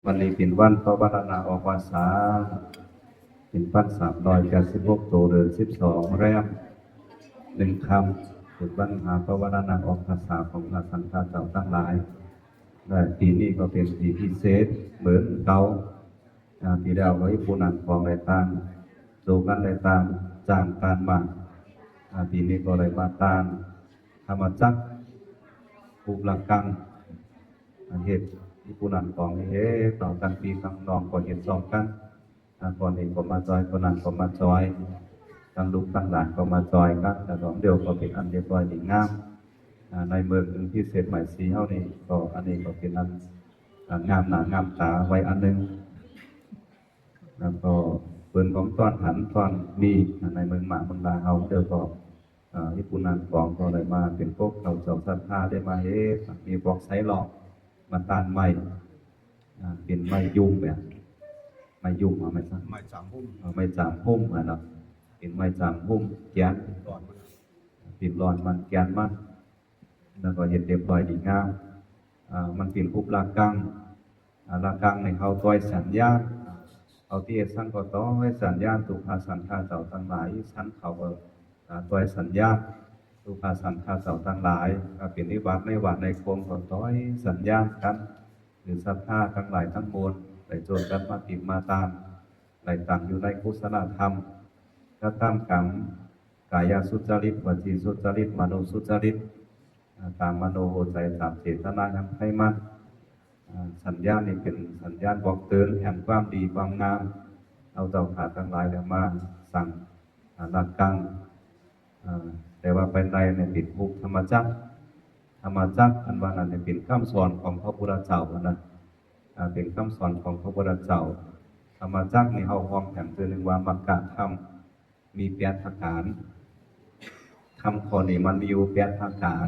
ວັນນີ້ເປັນວັນພາວະນາອອກພາສາ ເປັນວັນສາມຮ້ອຍແປດສິບຫົກໂຕ ເດືອນສິບສອງ ແລມໜຶ່ງຄ່ຳ ເປັນວັນມະຫາພາວະນາອອກພາສາຂອງພະສັງຄະເຈົ້າທັງຫຼາຍ ແລະ ປີນີ້ກໍເປັນປີພິເສດເໝືອນເກົ່າ. ອາ ປີແລ້ວກໍມີຜູ້ນັ່ງຂອງໄດ້ຕ່າງ ໂຕກັນໄດ້ຕ່າງ ຈ້າງຕ່າງມາ ອາ ປີນີ້ກໍໄດ້ມາຕ່າງທຳມະຈັກ ປຸບລະກັງ ອັນເຮັດ ມີຜູ້ນັ່ງຂອງເຮັດ ຕ້ອງກັນ ພີ່ກັບນ້ອງກໍເຮັດພ້ອມກັນ ອາ ກ່ອນນີ້ກໍມາຈອຍ ກ່ອນນັ້ນກໍມາຈອຍ ທັງລູກທັງຫຼານກໍມາຈອຍກັນ ແລ້ວກໍດຽວກໍເປັນອັນຮຽບຮ້ອຍດີງາມ. ອາ ໃນເມືອງພິເສດໄມສີເຮົານີ້ ກໍອັນນີ້ກໍເປັນອັນ ອາ ງາມໜ້າງາມຕາໄວ້ອັນໜຶ່ງ ແລ້ວກໍເບິ່ງຂອງຕ້ອນຫັນຕ້ອນມີ ອາ ໃນເມືອງໝາກເມືອງລາເຮົາ ແລ້ວກໍ ອາ ມີຜູ້ນັ່ງຂອງກໍໄດ້ມາເປັນພວກເຂົາເຈົ້າສັດທາ ໄດ້ມາເຮັດ ມີພວກໄຊຫຼອກ ມາຕ່າງໄມ້ ອາ ເປັນໄມ້ຍຸງແບບ ໄມ້ຍຸງ ເອົາໄມ້ ໄມ້ຈາມຮຸ່ມ ເອົາໄມ້ຈາມຮຸ່ມຫັ້ນເນາະ ເປັນໄມ້ຈາມຮຸ່ມ ແກ່ນ ເປັນລອນມັນ ແກ່ນມັນ ແລ້ວກໍເຮັດຮຽບຮ້ອຍດີງາມ ອາ ມັນເປັນຮູບລະກັງ ອາ ລະກັງໃຫ້ເຮົາຕ່ອຍສັນຍານ ເຮົາທີ່ເຮັດສັງກໍຕ່ອຍສັນຍານ ທຸກພະສັງຄະເຈົ້າທັງຫຼາຍ ສັນເຂົາກໍ ອາ ຕ່ອຍສັນຍານ ທຸກພະສັງຄະເຈົ້າທັງຫຼາຍ ກໍເປັນໃນວັດໃນວາດໃນໂຄງກໍຕ່ອຍສັນຍານກັນ ຫຼືສັດທາທັງຫຼາຍທັງມວນ ໄດ້ໂຈນກັນມາຕິດມາຕາມ ໄດ້ຕັ້ງຢູ່ໃນກຸສະລະທຳ ກະທຳກຳ ກາຍະສຸຈະລິດ ວະຈີສຸຈະລິດ ມະໂນສຸຈະລິດ ອາ ຕາມມະໂນຫົວໃຈ ຕາມເຈດຕະນາແຫ່ງໃຜມັນ ອາ ສັນຍານນີ້ເປັນສັນຍານບອກເຕືອນແຫ່ງຄວາມດີຄວາມງາມ ເຮົາເຈົ້າຂ້າທັງຫຼາຍໄດ້ມາສັງ ອາ ລະກັງ ອາ ແຕ່ວ່າພາຍໃນນີ້ເປັນຮູບທຳມະຈັກ ທຳມະຈັກ ອັນວ່ານັ້ນນີ້ເປັນຄຳສອນຂອງພະພຸດທະເຈົ້າຫັ້ນນະ ອາ ເປັນຄຳສອນຂອງພະພຸດທະເຈົ້າ ທຳມະຈັກນີ້ເຮົາຮ້ອງແຖມຊື່ໜຶ່ງວ່າມັກກະທຳ ມີແປດປະການ ທຳຂໍ້ນີ້ມັນມີຢູ່ແປດປະການ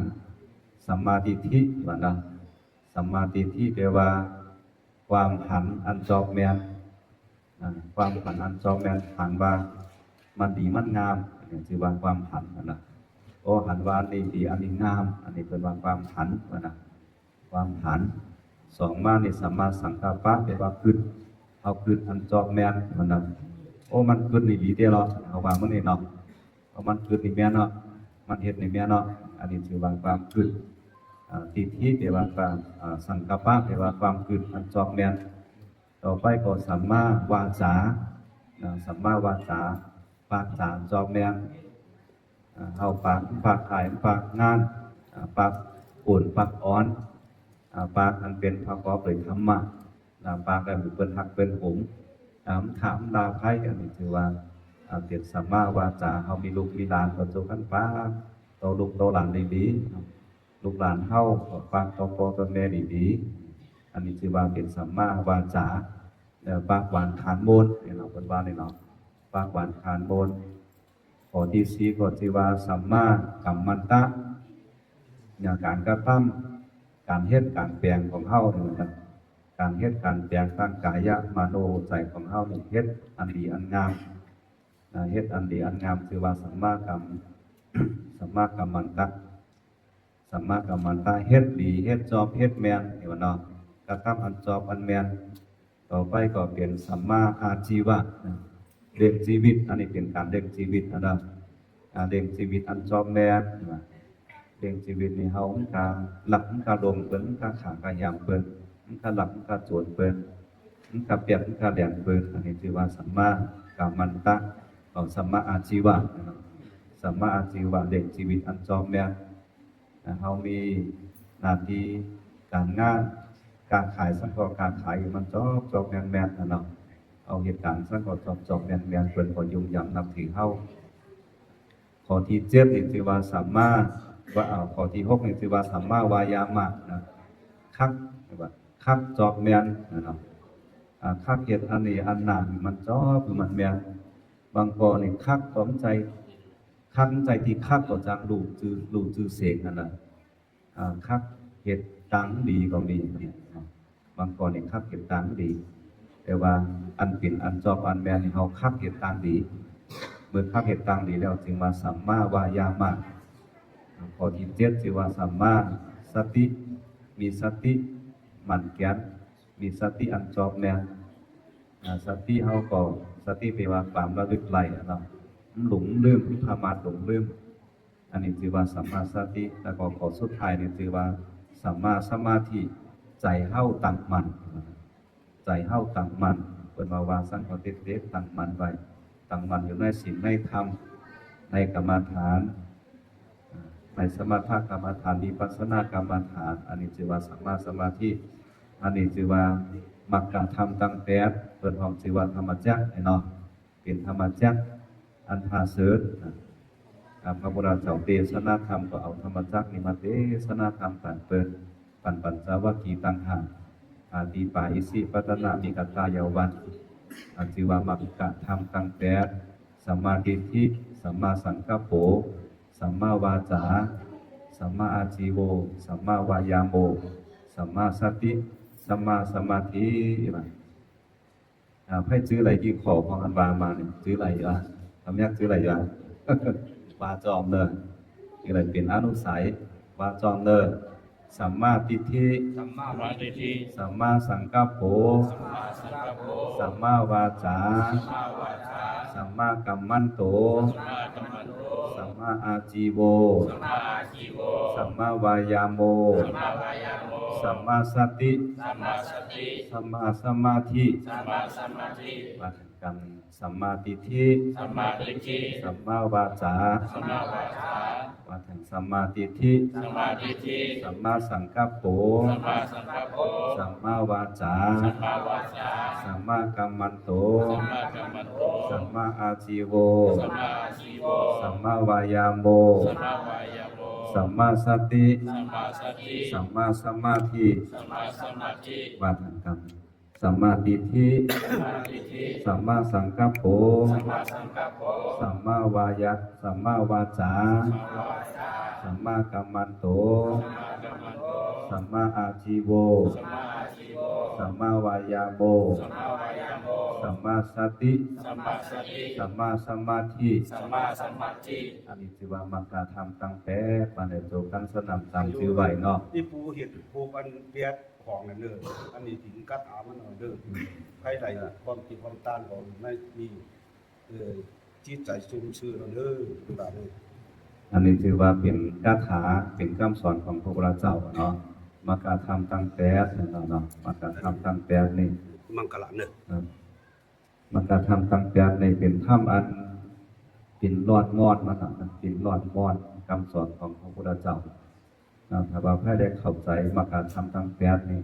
ສຳມາທິດຖິ ວ່ານະ ສຳມາທິດຖິແປວ່າ ຄວາມຫັນອັນຊອບແມ່ນ ອາ ຄວາມຫັນອັນຊອບແມ່ນ ຫັນວ່າມັນດີມັນງາມ ອັນນີ້ຊື່ວ່າຄວາມຫັນຫັ້ນນະ ໂອ ຫັນວ່າອັນນີ້ດີ ອັນນີ້ງາມ ອັນນີ້ເອີ້ນວ່າຄວາມຫັນ ວ່ານະ ຄວາມຫັນ ສອງມານີ້ ສຳມາສັງກະປະ ແປວ່າຄິດ ເຮົາຄິດອັນຊອບແມ່ນ ວ່ານະ ໂອ ມັນຄິດນີ້ດີເດ້ເນາະ ເຮົາວ່າມື້ນີ້ເນາະ ເພາະມັນຄິດນີ້ແມ່ນເນາະ ມັນເຮັດນີ້ແມ່ນເນາະ ອັນນີ້ຊື່ວ່າຄວາມຄິດ ອາ ທິດຖິ ແປວ່າ ອາ ສັງກະປະ ແປວ່າຄວາມຄິດອັນຊອບແມ່ນ ຕໍ່ໄປກໍສຳມາວາຈາ ນະ ສຳມາວາຈາ ປາກຈາອັນຊອບແມ່ນ ອາ ເຮົາປາກ ປາກຂາຍ ປາກງານ ອາ ປາກໂອນ ປາກອອນ ອາ ປາກອັນເປັນປະກອບດ້ວຍທຳມະ ນະ ປາກໃຫ້ເພິ່ນຮັກເພິ່ນຫົງ ອາ ຖາມລາໃຜ ອັນນີ້ຖືວ່າ ອາ ເປັນສຳມາວາຈາ ເຮົາມີລູກມີຫຼານກໍຈົ່ກັນປາກຕໍ່ລູກຕໍ່ຫຼານດີໆ ລູກຫຼານເຮົາກໍປາກຕໍ່ພໍ່ຕໍ່ແມ່ດີໆ ອັນນີ້ຖືວ່າເປັນສຳມາວາຈາ ແລ້ວປາກຫວານຄານໂມນ ເນາະ ເພິ່ນວ່ານີ້ເນາະ ປາກຫວານຄານໂມນ. ຂໍ້ທີສີ່ກໍຊື່ວ່າ ສຳມາກັມມັນຕະ ຍາການກະທຳ ການເຮັດການແປງຂອງເຮົານີ້ນະ ການເຮັດການແປງທາງກາຍະ ມະໂນ ໃຈຂອງເຮົານີ້ ເຮັດອັນດີອັນງາມ ນະ ເຮັດອັນດີອັນງາມ ຊື່ວ່າສຳມາກັມ ສຳມາກັມມັນຕະ ສຳມາກັມມັນຕະ ເຮັດດີ ເຮັດຊອບ ເຮັດແມ່ນ ນີ້ວ່າເນາະ ກະທຳອັນຊອບອັນແມ່ນ. ຕໍ່ໄປກໍເປັນສຳມາອາຊີວະ ນະ ລ້ຽງຊີວິດ ອັນນີ້ເປັນການລ້ຽງຊີວິດຫັ້ນນະ ອາ ລ້ຽງຊີວິດອັນຊອບແມ່ນ ນະ ລ້ຽງຊີວິດນີ້ເຮົາ ມັນກະລັກ ມັນກະຫຼົງເພິ່ນ ມັນກະຂ້າກະຫຍາມເພິ່ນ ມັນກະລັກ ມັນກະໂຈນເພິ່ນ ມັນກະປຽກ ມັນກະແລ່ນເພິ່ນ ອັນນີ້ຖືວ່າສຳມາກັມມັນຕະ ເອົາ ສຳມາອາຊີວະ ນະ ສຳມາອາຊີວະ ລ້ຽງຊີວິດອັນຊອບແມ່ນ. ເຮົາມີໜ້າທີ່ການງານ ການຂາຍສັງກໍການຂາຍມັນຈອບໆແມ່ນໆນະເນາະ ເຮົາເຮັດການສັງກໍຈອບໆແມ່ນໆ ເພິ່ນກໍຍົງຢຳນັບຖືເຮົາ. ຂໍ້ທີເຈັດນີ້ຖືວ່າສຳມາ ວ່າ ເອົາ ຂໍ້ທີຫົກນີ້ຖືວ່າສຳມາວາຍາມະນະ ຄັກ ເອີ້ນວ່າຄັກຈອບແມ່ນນະເນາະ ອາ ຄັກເຮັດອັນນີ້ອັນນັ້ນໃຫ້ມັນຈອບໃຫ້ມັນແມ່ນ. ບາງກໍນີ້ຄັກກໍມັນໃຈ ຄັກໃຈທີ່ຄັກກໍຈະຮູ້ຊື່ ຮູ້ຊື່ສຽງຫັ້ນນະ ອາ ຄັກເຮັດຕ່າງດີກໍມີເນາະ ບາງຄົນນີ້ຄັກເຮັດຕ່າງດີ ແຕ່ວ່າອັນເປັນອັນຊອບອັນແມ່ນນີ້ ເຮົາຄັກເຮັດຕ່າງດີ ເມື່ອຄັກເຮັດຕ່າງດີແລ້ວ ຈຶ່ງວ່າສຳມາວາຍາມະ. ຂໍ້ທີເຈັດ ຊື່ວ່າສຳມາສະຕິ ມີສະຕິໝັ້ນແກ່ນ ມີສະຕິອັນຈອບແມ່ນ. ອາ ສະຕິເຮົາກໍ ສະຕິແປວ່າຄວາມລະລຶກໄຫຼເນາະ, ມັນຫຼົງລືມ, ມັນປະໝາດຫຼົງລືມ. ອັນນີ້ຊື່ວ່າສຳມາສະຕິ. ແລ້ວກໍຂໍ້ສຸດທ້າຍນີ້ຊື່ວ່າສຳມາສະມາທິ, ໃຈເຮົາຕັ້ງໝັ້ນ, ໃຈເຮົາຕັ້ງໝັ້ນ. ເພິ່ນວ່າ ວ່າຊັ້ນກໍເຕັກໆ ຕັ້ງໝັ້ນໄວ້, ຕັ້ງໝັ້ນຢູ່ໃນສິນໃນທຳ, ໃນກຳມະຖານ, ໃນສະມະຖະກຳມະຖານ, ວິປັດສະນາກຳມະຖານ. ອັນນີ້ຊື່ວ່າສຳມາສະມາທິ. ອັນນີ້ຊື່ວ່າມັກກະທຳທັງແປດ, ເພິ່ນຮ້ອງຊື່ວ່າທຳມະຈັກເນາະ. ເປັນທຳມະຈັກອັນປະເສີດນະ. ອາ ພະພຸດທະເຈົ້າເທສະນາທຳກໍເອົາທຳມະຈັກນີ້ມາເທສະນາທຳປັນເພິ່ນ, ປັນປັນສາວັກຄີຕ່າງຫາກ. ອາ ຕີປາອິຊິປະຕະນະມິກະຕາຍາວັນ. ອາ ຊື່ວ່າມັກກະທຳທັງແປດ, ສຳມາທິດຖິ, ສຳມາສັງກັບໂປ, ສຳມາວາຈາ, ສຳມາອາຈີໂວ, ສຳມາວາຍາໂມ, ສຳມາສະຕິ, ສຳມາສະມາທິ. ອາ ໃຜຈື່ໄດ້ກ່ອງຂໍ້ຂອງອັນວ່າມານີ້ ຈື່ໄດ້ຢູ່ລະ? ທຳຍັກຈື່ໄດ້ຢູ່ລະ? ວ່າຈອມເດີ, ຈື່ໄດ້ເປັນອະນຸໄສ, ວ່າຈອມເດີ. ສຳມາທິດຖິ, ສຳມາທິດຖິ, ສຳມາສັງກັບໂປ, ສຳມາສັງກັບໂປ, ສຳມາວາຈາ, ສຳມາວາຈາ, ສຳມາກັມມັນໂຕ, ສຳມາກັມມັນໂຕ, ສຳມາອາຈີໂວ, ສຳມາອາຈີໂວ, ສຳມາວາຍາໂມ, ສຳມາວາຍາໂມ, ສຳມາສະຕິ, ສຳມາສະຕິ, ສຳມາສະມາທິ, ສຳມາສະມາທິ. ວ່າກັນ ສຳມາທິດຖິ, ສຳມາທິດຖິ, ສຳມາວາຈາ, ສຳມາວາຈາ, ວ່າທັງສຳມາທິດຖິ, ສຳມາທິດຖິ, ສຳມາສັງກັບໂປ, ສຳມາສັງກັບໂປ, ສຳມາວາຈາ, ສຳມາວາຈາ, ສຳມາກັມມັນໂຕ, ສຳມາກັມມັນໂຕ, ສຳມາອາຈີໂວ, ສຳມາອາຈີໂວ, ສຳມາວາຍາໂມ, ສຳມາວາຍາໂມ, ສຳມາສະຕິ, ສຳມາສະຕິ, ສຳມາສະມາທິ, ສຳມາສະມາທິ. ວ່າທັງກັນ ສຳມາທິດຖິ, ສຳມາທິດຖິ, ສຳມາສັງກັບໂປ, ສຳມາສັງກັບໂປ, ສຳມາວາຍາ, ສຳມາວາຈາ, ສຳມາວາຈາ, ສຳມາກັມມັນໂຕ, ສຳມາກັມມັນໂຕ, ສຳມາອາຈີໂວ, ສຳມາອາຈີໂວ, ສຳມາວາຍາໂມ, ສຳມາວາຍາໂມ, ສຳມາສະຕິ, ສຳມາສະຕິ, ສຳມາສະມາທິ, ສຳມາສະມາທິ. ອັນນີ້ຊື່ວ່າມັກກະທຳທັງແປດ ມາໃນໂຕກັນສະນຳ ຈຳຊື່ໄວ້ເນາະ. ທີ່ຜູ້ເຮັດ ຜູ້ອັນແປດ ຂອງນັ້ນເດີ ອັນນີ້ເປັນຄາຖາມັນເດີ ໃຜໄດ້ຄວາມຄິດຄວາມຕ່າງຂອງໃນນີ້ ເອີ ຈິດໃຈຊຸ່ມຊື່ນັ້ນເດີ ບາດນີ້. ອັນນີ້ຖືວ່າເປັນຄາຖາ ເປັນຄຳສອນຂອງພະພຸດທະເຈົ້າເນາະ ມັກກະທຳທັງແປດເນາະ ມັກກະທຳທັງແປດນີ້ ມັງຄະລະເດີ ມັກກະທຳທັງແປດນີ້ເປັນທຳອັນ ເປັນລອດມອດມັນນະ ເປັນລອດມອດຄຳສອນຂອງພະພຸດທະເຈົ້າ. ນະ ຖ້າວ່າໃຜໄດ້ເຂົ້າໃຈມັກກະທຳທັງແປດນີ້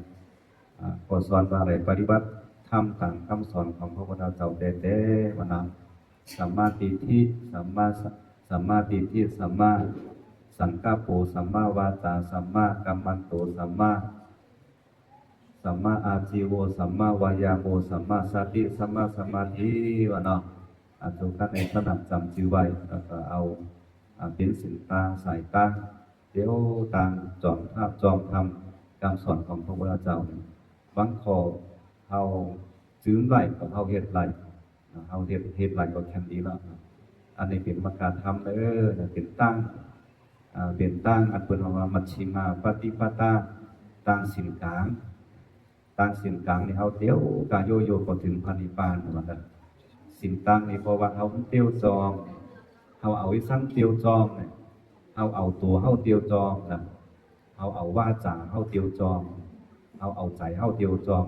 ອາ ກໍສອນວ່າໄດ້ປະຕິບັດທຳຕາມຄຳສອນຂອງພະພຸດທະເຈົ້າແທ້ໆ ວ່ານະ ສຳມາທິດຖິ ສຳມາ ສະ ສຳມາທິດຖິ ສຳມາສັງກັບໂປ ສຳມາວາຈາ ສຳມາກັມມັນໂຕ ສຳມາ ສຳມາອາຊີໂວ ສຳມາວາຍາໂມ ສຳມາສະຕິ ສຳມາສະມາທິ ວ່າເນາະ. ອາ ທຸກທ່ານໃຫ້ຖະໜັດຈຳຈື່ໄວ້ ແລ້ວກໍເອົາ ອາ ເປັນເສັ້ນທາງສາຍຕາ ດຽວຕາມຈອມພະ ຈອມທຳຄຳສອນຂອງພະພຸດທະເຈົ້ານີ້ ບາງຂໍ້ເຮົາຈື່ໄດ້ກໍເຮົາເຮັດໄດ້ ເຮົາເຮັດ ເຮັດໄດ້ກໍແມ່ນດີແລ້ວ. ອັນນີ້ເປັນມັກກະທຳເດີ ເປັນຕາງ ອາ ເປັນຕາງ ອັນເພິ່ນເອີ້ນວ່າມັດຊິມາປະຕິປະຕາ ຕາງເສັ້ນກາງ. ຕາງເສັ້ນກາງນີ້ເຮົາຕຽວກາໂຍໂຍກໍເຖິງພະນິບພານວ່າຊັ້ນ. ເສັ້ນຕາງນີ້ເພາະວ່າເຮົາມັນຕຽວຈອງ ເຮົາເອົາອີ່ສັງຕຽວຈອງນີ້ ເຮົາເອົາໂຕເຮົາຕຽວຈອງນະ ເຮົາເອົາວາຈາເຮົາຕຽວຈອງ ເຮົາເອົາໃຈເຮົາຕຽວຈອງ.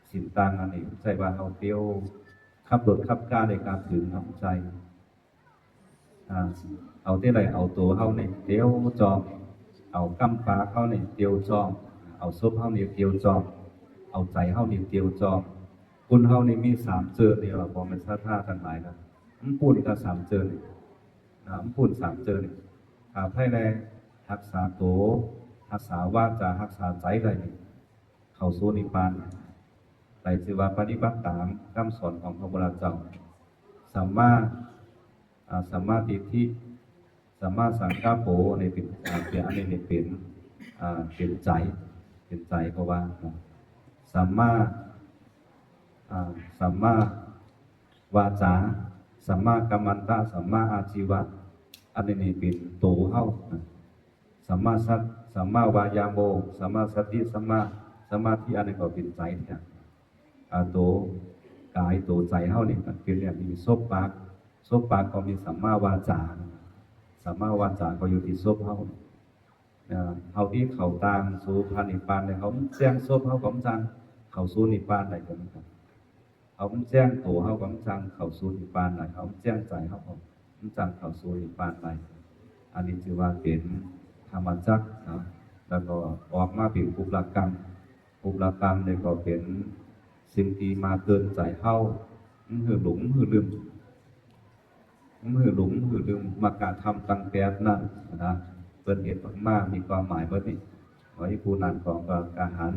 ເສັ້ນຕາງອັນນີ້ໃຊ້ວ່າເຮົາຕຽວ ຂັບລົດຂັບກາໄດ້ກາເຖິງນຳໃຈ ອາ ເອົາແຕ່ໃດ ເອົາໂຕເຮົານີ້ຕຽວຈອງ ເອົາກຳປາກເຮົານີ້ຕຽວຈອງ ເອົາສົບເຮົານີ້ຕຽວຈອງ ເອົາໃຈເຮົານີ້ຕຽວຈອງ. ຄົນເຮົານີ້ມີສາມເຈີນີ້ລະ ບໍ່ແມ່ນສັດທາທັງຫຼາຍນະ ມັນປູນກັບສາມເຈີນີ້ ອາ ມັນປູນສາມເຈີນີ້. ຖ້າໃຜໄດ້ຮັກສາໂຕ ຮັກສາວາຈາ ຮັກສາໃຈໄດ້ນີ້ ເຂົ້າສູ່ນິບພານ ໄດ້ຊື່ວ່າປະຕິບັດຕາມຄຳສອນຂອງພະພຸດທະເຈົ້າ. ສຳມາ ອາ ສຳມາທິດຖິ ສຳມາສັງກັບໂປ ນີ້ເປັນ ອາ ເປັນ ອັນນີ້ນີ້ເປັນ ອາ ເປັນໃຈ ເປັນໃຈ ເພາະວ່າ ສຳມາ ອາ ສຳມາວາຈາ ສຳມາກັມມັນຕະ ສຳມາອາຊີວະ ອັນນີ້ນີ້ເປັນໂຕເຮົານະ. ສຳມາສັດ ສຳມາວາຍາໂມ ສຳມາສະຕິ ສຳມາ ສະມາທິອັນນີ້ກໍເປັນໃຈແທ້ ອາ ໂຕກາຍໂຕໃຈເຮົານີ້ມັນເປັນແນວນີ້ ສົບປາກ ສົບປາກກໍມີສຳມາວາຈາ ສຳມາວາຈາກໍຢູ່ທີ່ສົບເຮົາ ອາ ເຮົາທີ່ເຂົ້າຕ່າງສູ່ພະນິບພານໄດ້ ເຮົາແຈ້ງສົບເຮົາກໍມັນຈັ່ງເຂົ້າສູ່ນິບພານໄດ້ຄືກັນ ເຮົາແຈ້ງໂຕເຮົາກໍມັນຈັ່ງເຂົ້າສູ່ນິບພານໄດ້ ເຮົາແຈ້ງໃຈເຮົາກໍມັນຈັ່ງເຂົ້າສູ່ນິບພານໄດ້ ອັນນີ້ຖືວ່າເປັນທຳມະຈັກເນາະ ແລ້ວກໍອອກມາເປັນປຸບລະກຳ ປຸບລະກຳນີ້ກໍເປັນສິ່ງທີ່ມາເຕືອນໃຈເຮົາ ມັນຫືຫຼົງຫືລືມ ມັນຫືຫຼົງຫືລືມ ມັກກະທຳຕັ້ງແປດນັ້ນນະ ເພິ່ນເຮັດອອກມາມີຄວາມໝາຍເບິດນີ້ ວ່າອີ່ຜູ້ນັ້ນກໍ ກໍກະຫາ